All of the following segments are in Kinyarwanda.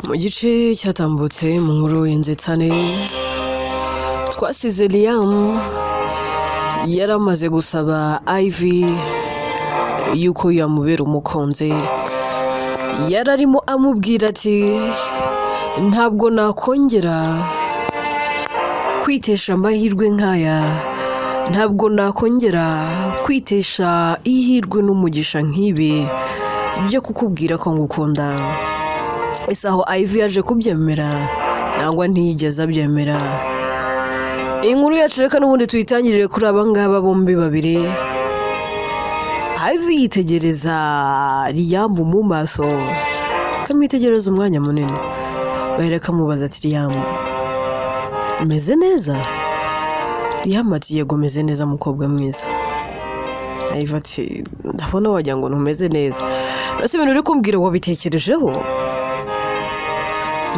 Mu gice cyatambutse mu nkuru y'inzitane, twasize Liam yaramaze gusaba Ivy yuko yamubera umukunzi. Yararimo amubwira ati: "Ntabwo nakongera kwitesha amahirwe nk'aya, ntabwo nakongera kwitesha ihirwe n'umugisha nk'ibi byo kukubwira ko ngukunda." Ese aho Ivy yaje kubyemera nangwa ntiyigeze abyemera? Inkuru yacu reka n'ubundi tuyitangirire kuri aba ngaba bombi babiri. Ivy yitegereza Liam mu maso, akamwitegereza umwanya munini, gahera kamubaza ati: "Liam, umeze neza?" Liam ati: "Yego, meze neza, mukobwa mwiza." Ivy ati: "Ndabona wagira ngo ntumeze neza. Ese ibintu uri kumbwira wabitekerejeho?"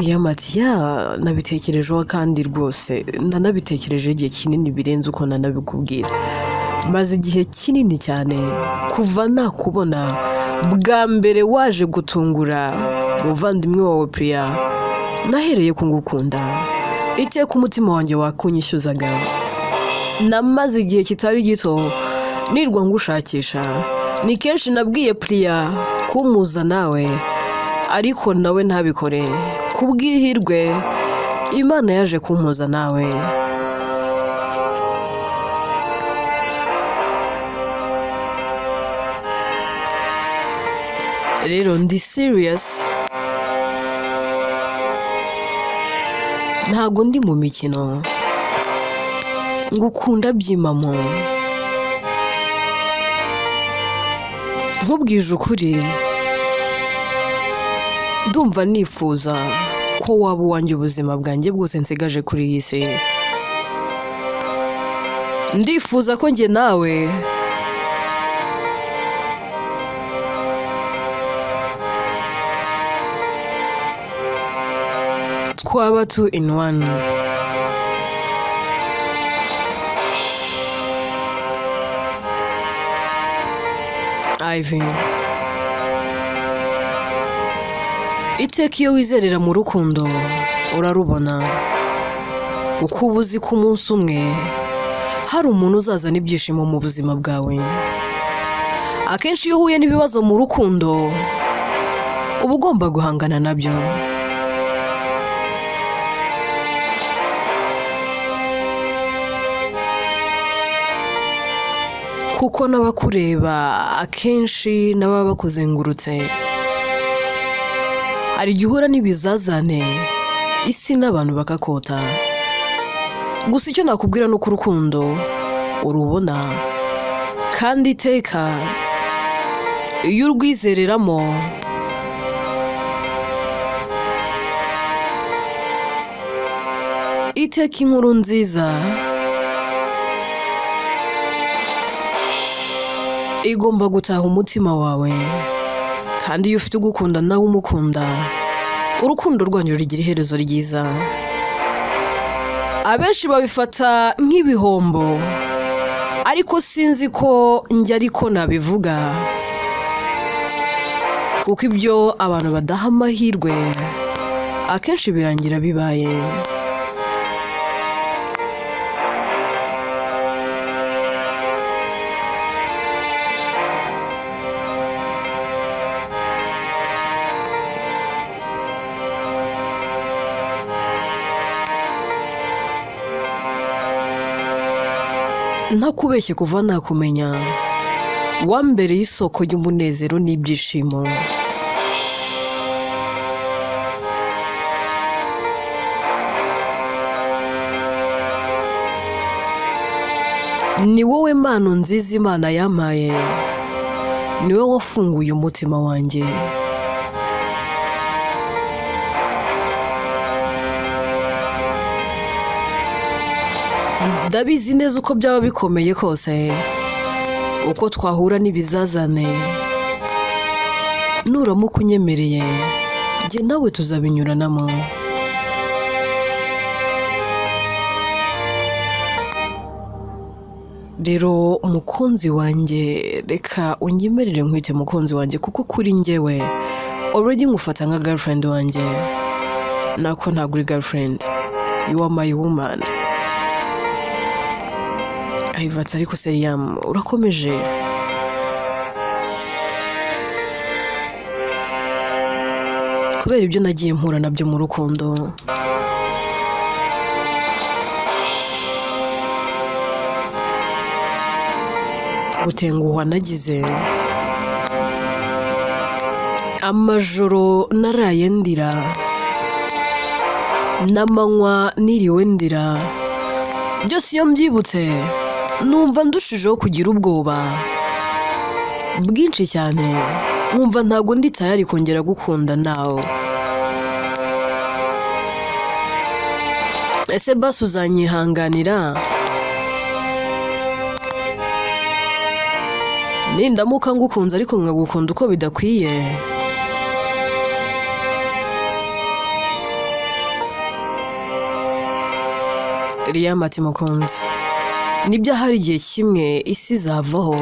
Liam ati: "Yeah, nabitekerejeho, kandi rwose nanabitekerejeho igihe kinini birenze uko nanabikubwira. Maze igihe kinini cyane kuva nakubona bwa mbere waje gutungura umuvandimwe wawe Priya, nahereye ku ngukunda. Iteka umutima wanjye wakunyishyuzaga. Namaze igihe kitari gito nirwa ngushakisha. Ni kenshi nabwiye Priya kumuza nawe, ariko nawe ntabikore. Kubw'ihirwe Imana yaje kumpuza nawe." Rero ndi serious, ntabwo ndi mu mikino. Ngukunda by'impamo. Nkubwije ukuri, ndumva nifuza ko waba uwanjye ubuzima bwanjye bwose nsigaje kuri iyi si. Ndifuza ko njye nawe twaba two in one." Ivy, iteka iyo wizerera mu rukundo urarubona, kuko uba uzi ko umunsi umwe hari umuntu uzazana ibyishimo mu buzima bwawe. Akenshi iyo uhuye n'ibibazo mu rukundo, uba ugomba guhangana nabyo, kuko n'abakureba akenshi n'ababa bakuzengurutse, hari igihe uhura n'ibizazane, isi n'abantu bakakota. Gusa icyo nakubwira ni uko urukundo urubona, kandi iteka iyo urwizereramo iteka inkuru nziza igomba gutaha umutima wawe. Kandi iyo ufite ugukunda nawe umukunda, urukundo rwanyu rugira iherezo ryiza. Abenshi babifata nk'ibihombo, ariko sinzi ko njye ariko nabivuga, kuko ibyo abantu badaha amahirwe akenshi birangira bibaye. Ntakubeshye, kuva nakumenya wambereye isoko y'umunezero n'ibyishimo. Ni wowe mpano nziza Imana yampaye, ni wowe wafunguye umutima wanjye. Ndabizi neza uko byaba bikomeye kose, uko twahura n'ibizazane, nuramuka unyemereye njye nawe tuzabinyuranamo. Rero mukunzi wanjye, reka unyemerere nkwite mukunzi wanjye, kuko kuri njyewe already ngufata nka girlfriend wanjye. Nako ntabwo uri girlfriend, you are my woman. Ivy ati ariko se Liam urakomeje? Kubera ibyo nagiye mpura nabyo mu rukundo, gutenguhwa nagize, amajoro naraye ndira, n'amanywa niriwe ndira, byose iyo mbyibutse numva ndushijeho kugira ubwoba bwinshi cyane, nkumva ntabwo ndi tayari kongera gukunda nawe. Ese basi uzanyihanganira nindamuka ngukunze ariko nkagukunda uko bidakwiye? Liam ati mukunzi, nibyo hari igihe kimwe isi izavaho,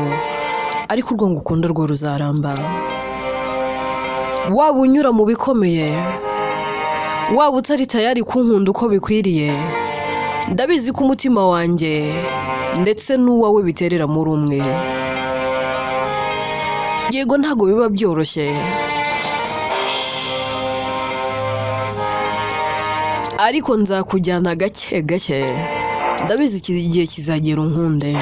ariko urwo ngukunda rwo ruzaramba. Waba unyura mu bikomeye, waba utari tayari kunkunda uko bikwiriye, ndabizi ko umutima wanjye ndetse n'uwawe biterera muri umwe. Yego ntabwo biba byoroshye, ariko nzakujyana gake gake, ndabizi igihe kizagera unkunde.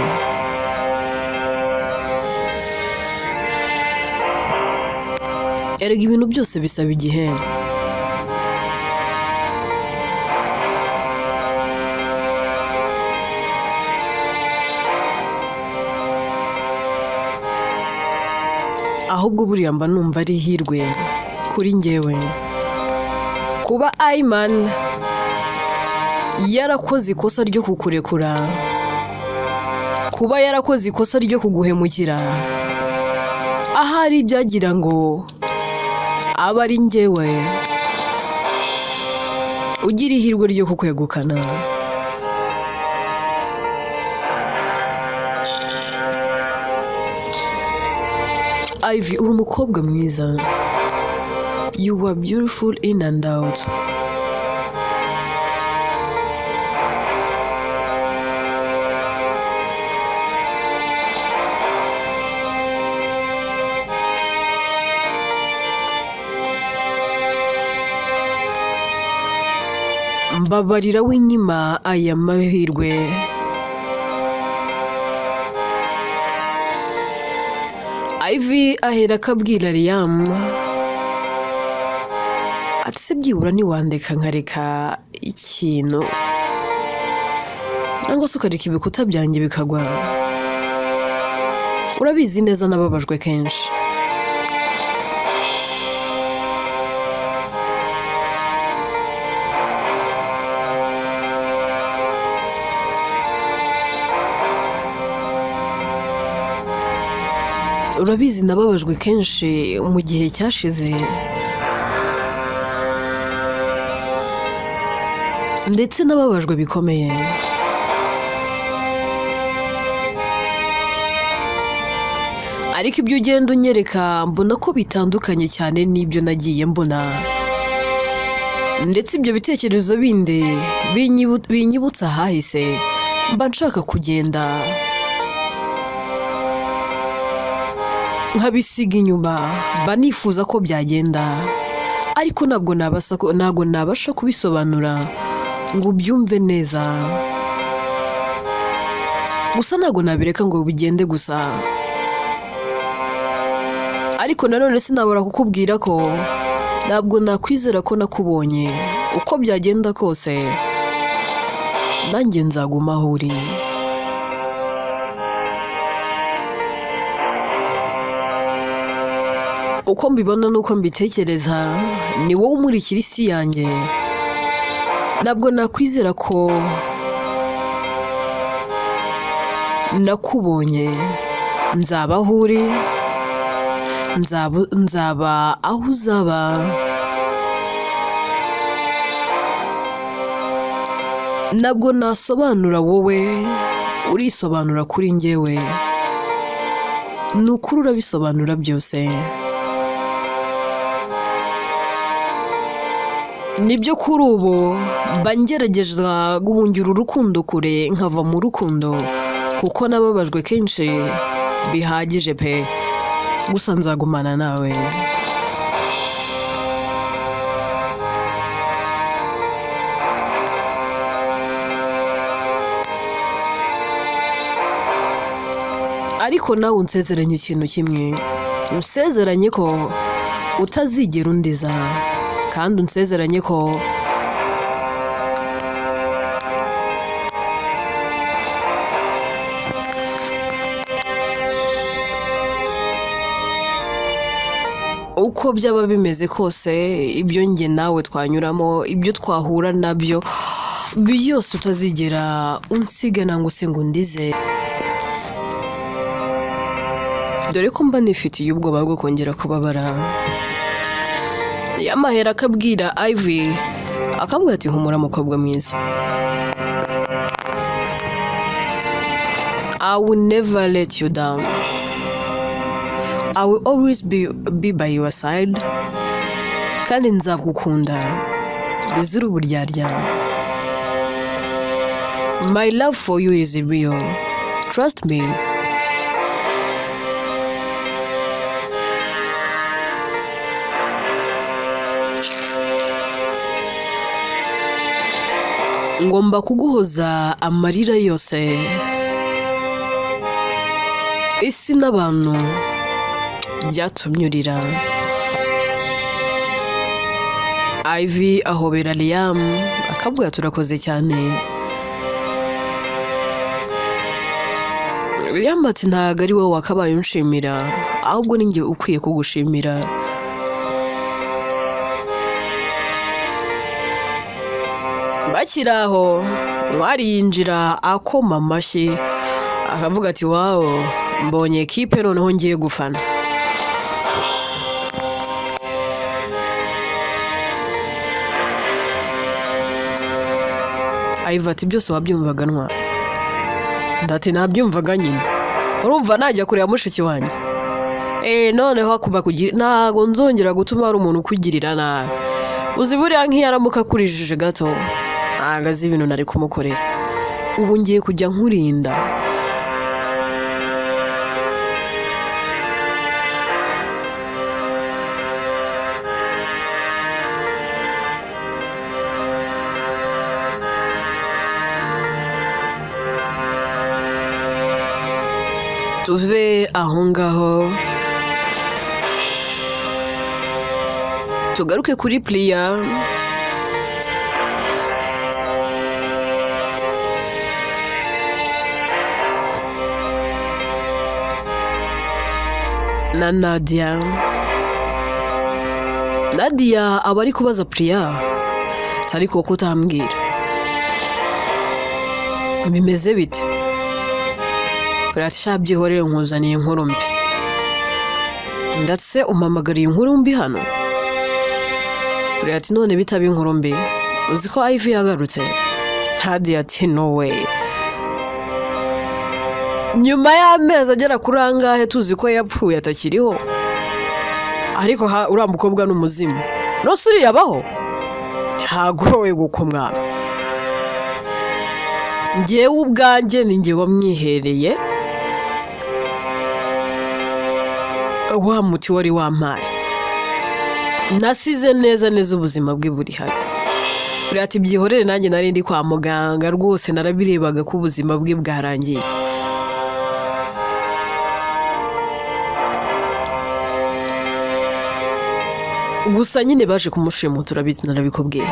Erega ibintu byose bisaba igihe. Ahubwo buriya mba numva ari ihirwe kuri njyewe kuba Ayman yarakoze ikosa ryo kukurekura, kuba yarakoze ikosa ryo kuguhemukira, ahari byagira ngo abe ari njyewe ugira ihirwe ryo kukwegukana. Ivy, uri umukobwa mwiza, you are beautiful in and out. Mbabarira w'inyima aya mahirwe. Ivy ahera akabwira Liam ati se byibura ntiwandeka nkareka ikintu, nangwa se ukareka ibikuta byanjye bikagwa? Urabizi neza nababajwe kenshi. Urabizi nababajwe kenshi mu gihe cyashize, ndetse nababajwe bikomeye. Ariko ibyo ugenda unyereka mbona ko bitandukanye cyane n'ibyo nagiye mbona, ndetse ibyo bitekerezo bindi binyibutsa ahahise, mba nshaka kugenda nkabisiga inyuma, mba nifuza ko byagenda, ariko ntabwo nabasha kubisobanura ngo ubyumve neza. Gusa ntabwo nabireka ngo bigende gusa, ariko nanone sinabura kukubwira ko ntabwo nakwizera ko nakubonye. Uko byagenda kose nanjye nzaguma aho uri. Uko mbibona n'uko mbitekereza, ni wowe umurikira isi yanjye. Ntabwo nakwizera ko nakubonye. Nzaba aho uri, nzaba aho uzaba. Ntabwo nasobanura wowe, urisobanura kuri njyewe. Ni ukuri urabisobanura byose. Nibyo, kuri ubu mba ngerageza guhungira urukundo kure, nkava mu rukundo kuko nababajwe kenshi bihagije pe, gusa nzagumana nawe. Ariko nawe unsezeranye ikintu kimwe, unsezeranye ko utazigera undiza, kandi unsezeranye ko uko byaba bimeze kose, ibyo njye nawe twanyuramo, ibyo twahura nabyo byose, utazigera unsiga nangwa se ngo undize, dore ko mba nifitiye ubwoba bwo kongera kubabara. Yamahera akabwira Ivy, akambwira ati humura mukobwa mwiza, I will never let you down, I will always be by your side, kandi nzagukunda bizira uburyarya. My love for you is real, trust me. Ngomba kuguhoza amarira yose isi n'abantu byatumye urira. Ivy ahobera Liam akabwira turakoze cyane. Liam ati ntabwo ari wowe wakabaye unshimira, ahubwo ni njye ukwiye kugushimira. Bakiri aho Ntwari yinjira akoma amashyi akavuga ati wow, mbonye ekipe noneho ngiye gufana. Ivy ati byose wabyumvaga Ntwari? Ndati nabyumvaga nyine, urumva najya kureba mushiki wanjye. Noneho akuba kugira, ntago nzongera gutuma hari umuntu ukugirira nabi. Uzi buriya nk'iyo aramuka akurijije gato, ntago azi ibintu nari kumukorera. Ubu ngiye kujya nkurinda. Tuve aho ngaho tugaruke kuri Priya. Na Nadia. Nadia aba ari kubaza Priya ariko ko utambwira bimeze bite? Priya ati sha byihorere, nkuzaniye inkuru mbi. Ndetse umpamagariye inkuru mbi hano? Priya ati none bitaba inkuru mbi, uzi ko Ivy yagarutse? Nadia ati no way. Nyuma y'amezi agera kuri angahe tuzi ko yapfuye atakiriho, ariko uriya mukobwa ni umuzimu. Nose uriya abaho? Ntagowe gukomwana. Njyewe ubwanjye ni njye wamwihereye wa muti wari wampaye, nasize neza neza ubuzima bwe buri habi. Priya ati byihorere, nanjye nari ndi kwa muganga rwose narabirebaga ko ubuzima bwe bwarangiye. Gusa nyine baje kumushimuta, urabizi narabikubwiye.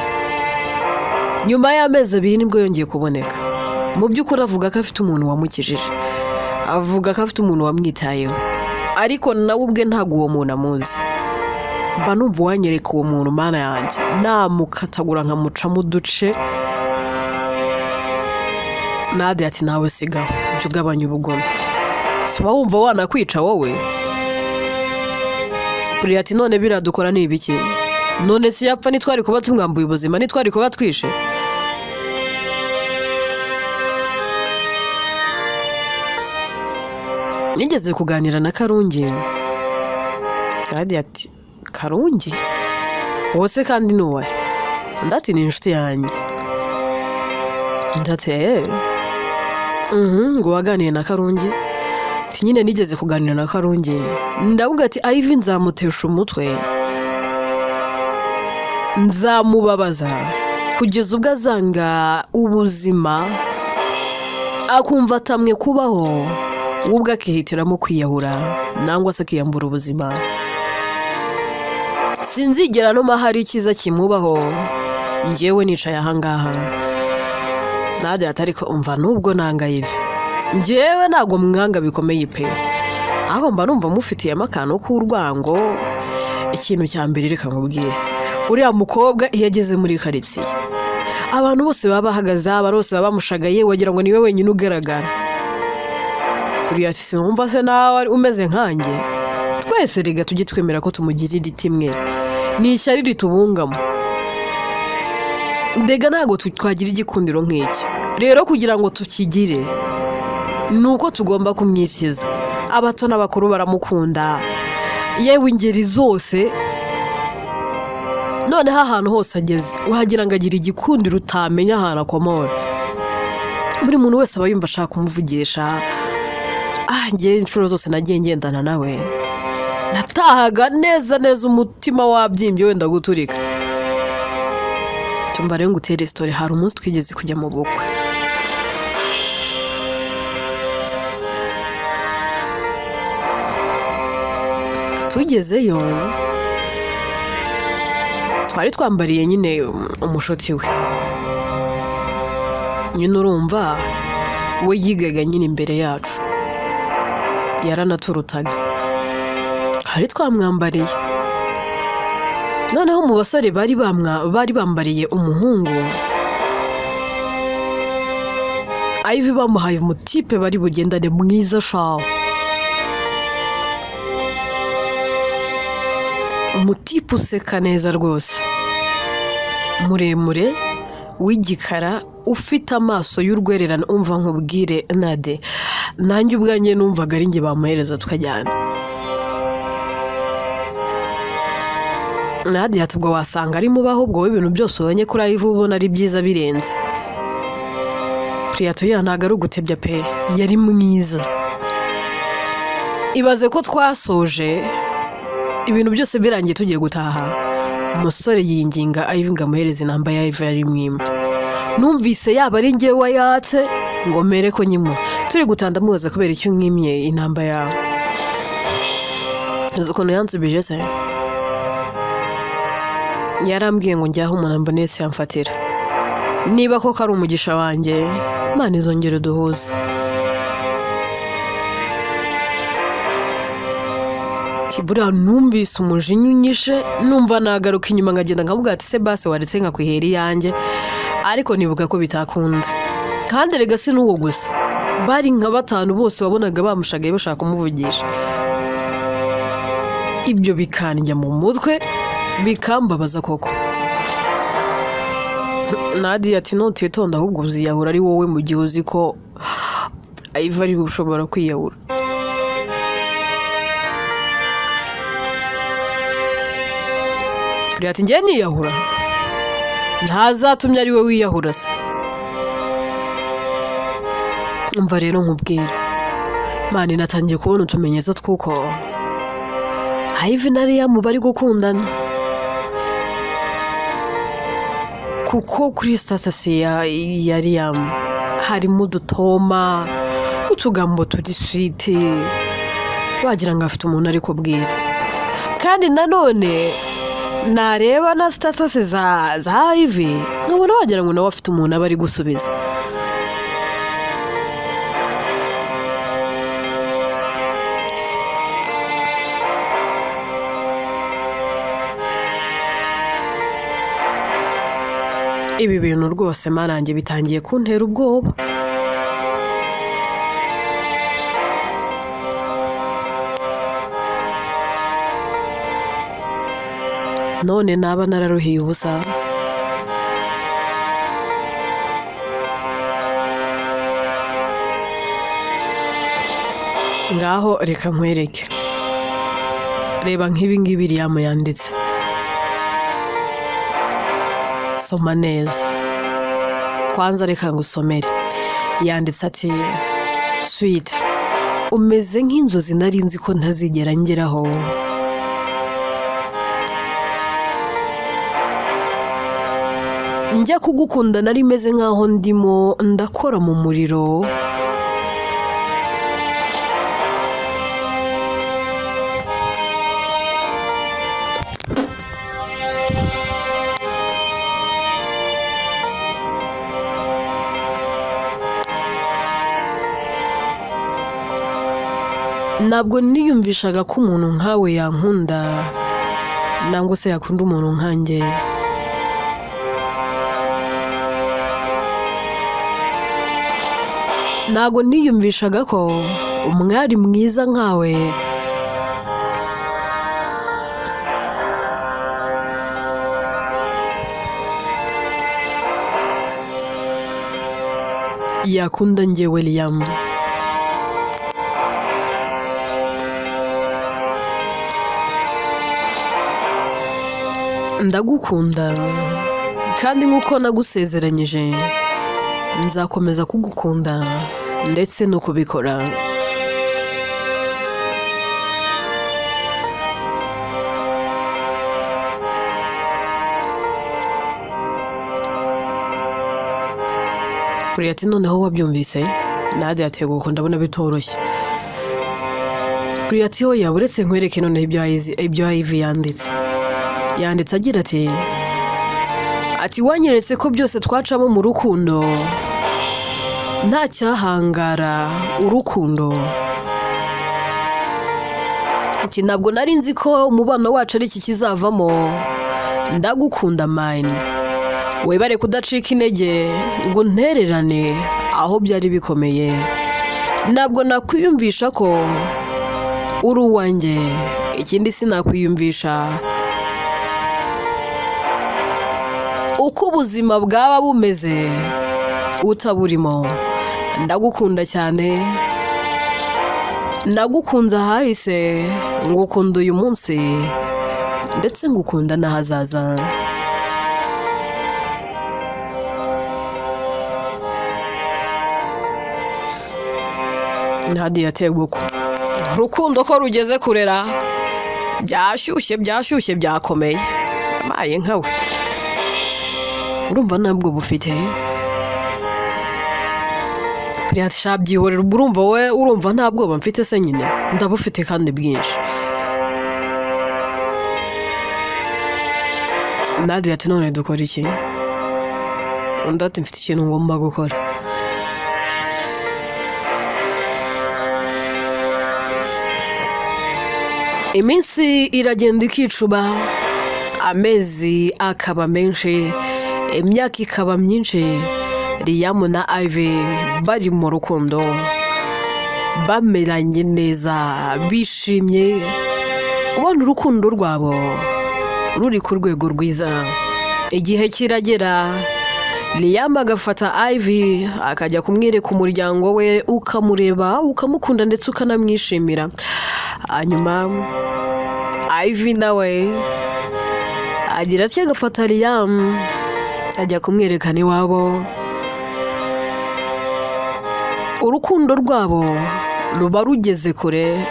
Nyuma y'amezi 2 nibwo yongeye kuboneka. Mu by'ukuri avuga ko afite umuntu wamukijije, avuga ko afite umuntu wamwitayeho, ariko nawe ubwe ntabwo uwo muntu amuzi. Mba numva uwanyereka uwo muntu mana yanjye namukatagura nkamucamo uduce. Nadia ati nawe sigaho, jya ugabanya ubugome, si uba wumva wanakwica wowe? Priya ati none biradukora ni ibiki? None si yapfa ntitwari kuba tumwambuye ubuzima, ntitwari kuba twishe? Nigeze kuganira na Karungi. Nadia ati Karungi? Uwo se kandi ni uwahe? Undi ati ni inshuti yanjye. Undi ati eee, ngo waganiye na Karungi? Ati nyine nigeze kuganira na Karungi, ndavuga ati Ivy nzamutesha umutwe, nzamubabaza kugeza ubwo azanga ubuzima, akumva atamwe kubaho, we ubwe akihitiramo kwiyahura nangwa se akiyambura ubuzima. Sinzigera numa hari icyiza kimubaho, njyewe nicaye ahangaha. Nadia ati ariko umva nubwo nanga Ivy, njyewe ntabwo mwanga bikomeye pe, ahubwo mba numva mufitiyemo akantu k'urwango. Ikintu cya mbere reka nkubwire, uriya mukobwa iyo ageze muri karitsiye abantu bose baba bahagaze, abantu bose baba bamushagaye, wagira ngo niwe wenyine ugaragara. Kuriya ati sinumva se nawe umeze nkanjye, twese rega tujye twemera ko tumugirira iti imwe, ni ishyari ritubungamo. Ndega ntabwo twagira igikundiro nk'iki, rero kugira ngo tukigire ni uko tugomba kumwikiza. Abato n'abakuru baramukunda, yewe ingeri zose. Noneho ahantu hose ageze wagira ngo agira igikundiro utamenya ahantu akomora. Buri muntu wese aba yumva ashaka kumuvugisha. Njye inshuro zose nagiye ngendana nawe natahaga neza neza umutima wabyimbye wenda guturika. Tumva rero ngutere story, hari umunsi twigeze kujya mu bukwe. Tugezeyo twari twambariye nyine umushuti we, nyine urumva we yigaga nyine imbere yacu, yaranaturutaga, hari twamwambariye. Noneho mu basore bari bambariye umuhungu, Ivy bamuhaye umutipe bari bugendane mwiza shawo, umutipe useka neza rwose, muremure w'igikara, ufite amaso y'urwererane. Umva nkubwire Nade, nanjye ubwanjye numvaga ari njye bamuhereza tukajyana. Nadia ati ubwo wasanga ari mubaho, ubwo wowe ibintu byose ubonye kuri Ivy ubona ari byiza birenze. Priya tuya ntabwo ari ugutebya pe, yari mwiza. Ibaze ko twasoje ibintu byose birangiye tugiye gutaha, umusore yinginga Ivy ngo amuhereze inamba ya Ivy yari mwima. Numvise yaba ari njye wayatse ngo mere ko nyimuha. Turi gutaha ndamubaza kubera icyo mwimye inamba yawe. Uzi ukuntu yansubije se? Yarambwiye ngo njye aho umuntu amboneye se yamfatira. Niba koko ari umugisha wanjye, Imana izongere duhuze. Buriya numvise umujinya unyishe, numva nagaruka inyuma nkagenda nkavuga ati se basi waretse nkakwihera iyanjye, ariko nibuka ko bitakunda. Kandi erega si n'uwo gusa, bari nka batanu bose wabonaga bamushagaye bashaka kumuvugisha. Ibyo bikandya mu mutwe bikambabaza koko. Nadia ati nutitonda ahubwo uziyahura ari wowe mu gihe uzi ko Ivy ari ushobora kwiyahura. Priya ati njye niyahura, ntazatumye ari we wiyahura se. Umva rero nkubwire, Mani natangiye kubona utumenyetso tw'uko Ivy na Liam bari gukundana, kuko kuri status ya Liam harimo udutoma, utugambo turi sweet, wagira ngo afite umuntu ari kubwira. Kandi nanone nareba na status za Ivy nkabona wagira ngo nawe afite umuntu aba ari gusubiza. Ibi bintu rwose marange bitangiye kuntera ubwoba. None naba nararuhiye ubusa. Ngaho reka nkwereke, reba nk'ibi ngibi Liam yanditse. Soma neza kwanza, reka ngusomere. Yanditse ati: "Sweet, umeze nk'inzozi nari nzi ko ntazigera ngeraho. Njya kugukunda nari meze nk'aho ndimo ndakora mu muriro. Ntabwo niyumvishaga ko umuntu nkawe yankunda, nangwa se yakunda umuntu nkanjye. Ntabwo niyumvishaga ko umwari mwiza nkawe yakunda njyewe Liam. Ndagukunda kandi nk'uko nagusezeranyije nzakomeza kugukunda ndetse no kubikora." Priya ati: "Noneho wabyumvise?" Nadia ati: "Yego, ndabona bitoroshye." Priya ati: "Oya, uretse nkwereke noneho ibyo Ivy yanditse." Yanditse agira ati: "Wanyeretse ko byose twacamo mu rukundo nta cyahangara urukundo." Ati: "Ntabwo nari nzi ko umubano wacu ari iki kizavamo. Ndagukunda mine, webare kudacika intege ngo ntererane aho byari bikomeye. Ntabwo nakwiyumvisha ko uri uwanjye, ikindi sinakwiyumvisha uko ubuzima bwaba bumeze utaburimo. Ndagukunda cyane, nagukunze ahahise, ngukunda uyu munsi, ndetse ngukunda n'ahazaza." Nadia ateguko urukundo ko rugeze kurera, byashyushye byashyushye byakomeye, abaye nkawe urumva ntabwo bufite. Priya ati: "Sha byihorera, ubwo urumva wowe urumva nta bwoba mfite se nyine? Ndabufite kandi bwinshi." Nadia ati: "None dukora iki?" Undi ati: "Mfite ikintu ngomba gukora." Iminsi iragenda ikicuba, amezi akaba menshi, imyaka ikaba myinshi. Liam na Ivy bari mu rukundo, bameranye neza, bishimye, ubona urukundo rwabo ruri ku rwego rwiza. Igihe kiragera Liam agafata Ivy akajya kumwereka umuryango we, ukamureba ukamukunda ndetse ukanamwishimira. Hanyuma Ivy nawe agira atya agafata Liam ajya kumwerekana iwabo. Urukundo rwabo ruba rugeze kure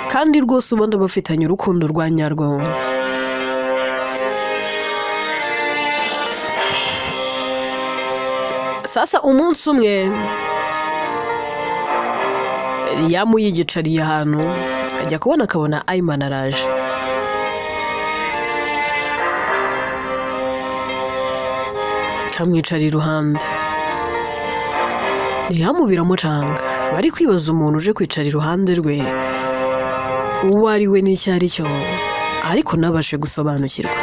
kandi rwose ubona bafitanye urukundo rwa nyarwo. Sasa umunsi umwe Liam yiyicariye ahantu, ajya kubona akabona Ayman araje. Kamwicara iruhande. Liam biramucanga, bari kwibaza umuntu uje kwicara iruhande rwe uwo ari we n'icyo ari cyo, ariko ntabashe gusobanukirwa.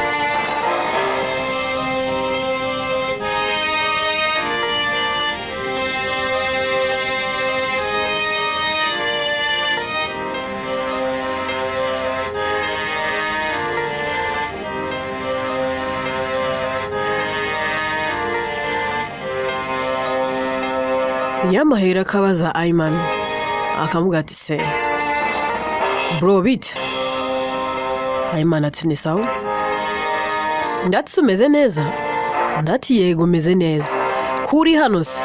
Yamahera akabaza Ayman, akamubwira ati: "Se bro, bite?" Ayman ati: "Ni sawa." Ndetse umeze neza. Undi ati yego meze neza, kuri hano se?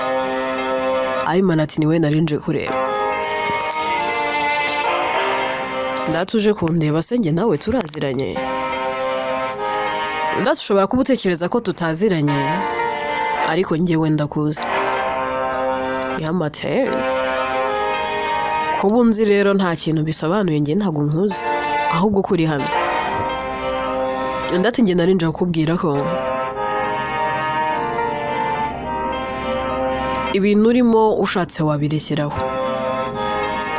Ayimana ati niwe narinje kureba. Undi uje kundeba se njye nawe turaziranye? Undi ushobora kuba utekereza ko tutaziranye, ariko njyewe ndakuzi. Yamate kuba unzi rero nta kintu bisobanuye, njye ntabwo nkuzi, ahubwo ko uri hano. Undi ati njye narinje kukubwira ko ibintu urimo ushatse wabirekeraho.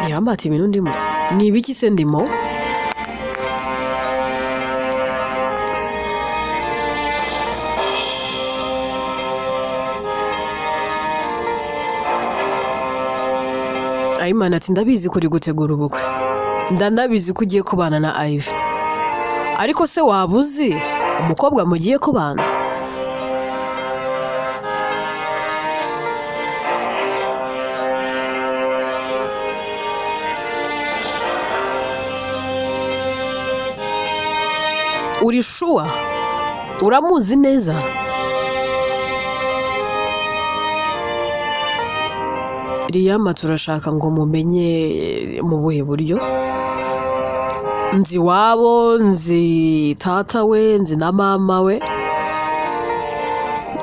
Yamate ibintu ndimo ni ibiki se ndimo? Ayimana ati ndabizi ko uri gutegura ubukwe, ndanabizi ko ugiye kubana na Ivy, ariko se waba uzi umukobwa mugiye kubana? Uri shuwa? Uramuzi neza? Riyama turashaka ngo mumenye mu buhe buryo? Nzi iwabo, nzi tata we, nzi na mama we,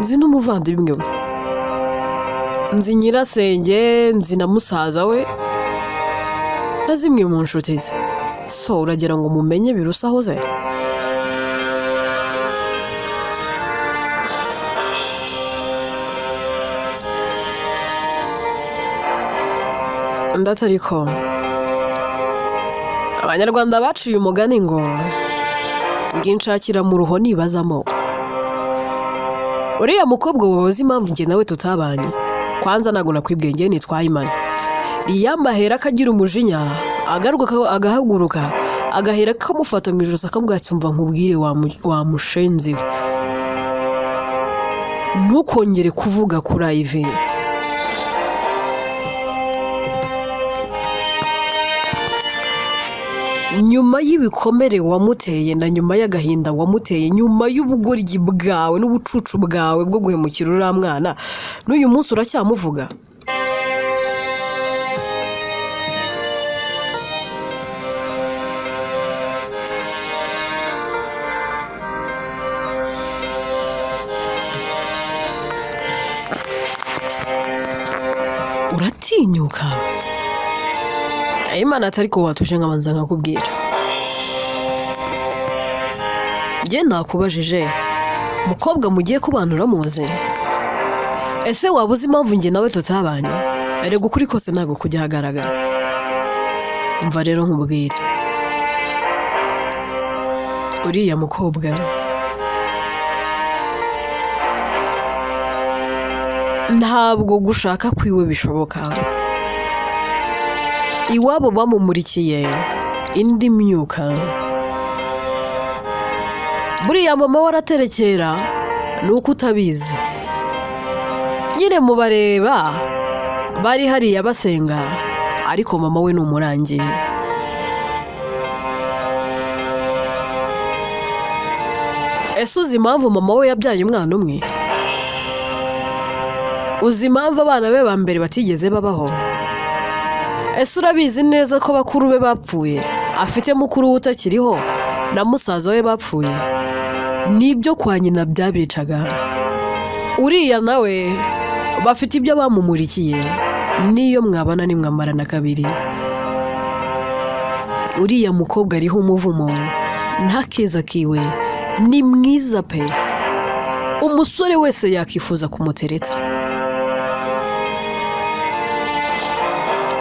nzi n'umuvandimwe we, nzi nyirasenge, nzi na musaza we, na zimwe mu nshuti ze. So uragira ngo mumenye birusaho ze? Undi ariko Abanyarwanda baciye umugani ngo nginshakira mu ruho nibazamo. Uriya mukobwa wabaza impamvu njye nawe tutabanye? Kwanza ntabwo nakwibwiye, njye nitwa Ayimana. Riyama ahera akagira umujinya, agaruka agahaguruka, agahera kamufata mu ijosi akamubwira ati umva nkubwire wa mushenzi we, ntukongere kuvuga kuri Ivy. Nyuma y'ibikomere wamuteye na nyuma y'agahinda wamuteye, nyuma y'ubugoryi bwawe n'ubucucu bwawe bwo guhemukira uriya mwana, n'uyu munsi uracyamuvuga? Uratinyuka? Imana atari ko watuje nkabanza nkakubwira. Njye nakubajije, umukobwa mugiye kubana uramuzi? Ese waba uzi impamvu njye nawe tutabanye? Erega ukuri kose ntabwo kujya ahagaragara. Umva rero nkubwire, uriya mukobwa ntabwo gushaka kwiwe bishoboka. Iwabo bamumurikiye indi myuka. Buriya mama we araterekera ni uko utabizi. Nyine mubareba bari hariya basenga, ariko mama we ni umurangi. Ese uzi impamvu mama we yabyaye umwana umwe? Uzi impamvu abana be ba mbere batigeze babaho? Ese urabizi neza ko bakuru be bapfuye? Afite mukuru we utakiriho na musaza we bapfuye? Nibyo kwa nyina byabicaga. Uriya nawe bafite ibyo bamumurikiye, niyo mwabana nimwamarana kabiri. Uriya mukobwa ariho umuvumo, nta keza kiwe, ni mwiza pe. Umusore wese yakifuza kumutereta,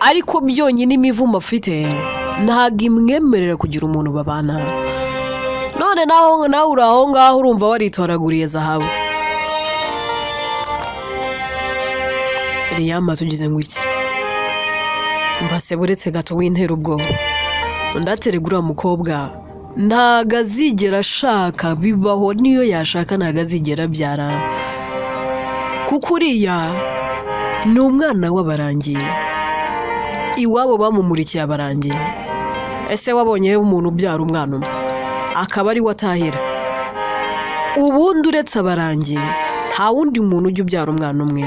ariko byonyine imivumo afite ntabwo imwemerera kugira umuntu babana. None nawe uri aho ngaho urumva waritoraguriye zahabu. Riyama tugize ngo iki? Mbase buretse gato wintera ubwoba. Undi aterega uriya mukobwa ntago azigera ashaka bibaho, niyo yashaka ntago azigera abyara, kuko uriya ni umwana w'abarangiye. Iwabo bamumurikiye abarangiye. Ese wabonye umuntu ubyara umwana umwe akaba ari we atahira? Ubundi uretse abarangiye Nta wundi muntu ujya ubyara umwana umwe.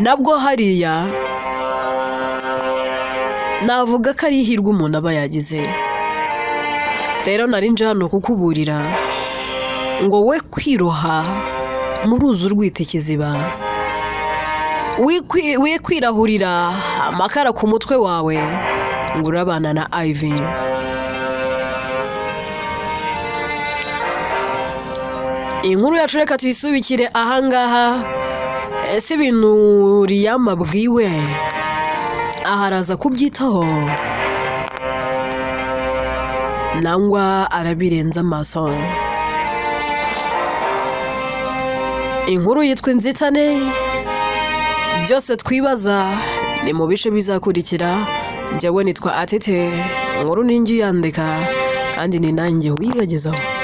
Nabwo hariya navuga ko ari ihirwe umuntu aba yagize. Rero nari nje hano kukuburira ngo we kwiroha mu ruzi urwita ikiziba, we kwirahurira amakara ku mutwe wawe ngo urabana na Ivy. Inkuru yacu reka tuyisubikire ahangaha. Ese ibintu Liam abwiwe aha araza kubyitaho nangwa arabirenza amaso? Inkuru yitwa Inzitane, byose twibaza ni mu bice bizakurikira. Njyewe nitwa Atete, inkuru ni njye uyandika kandi ni nanjye uyibagezaho.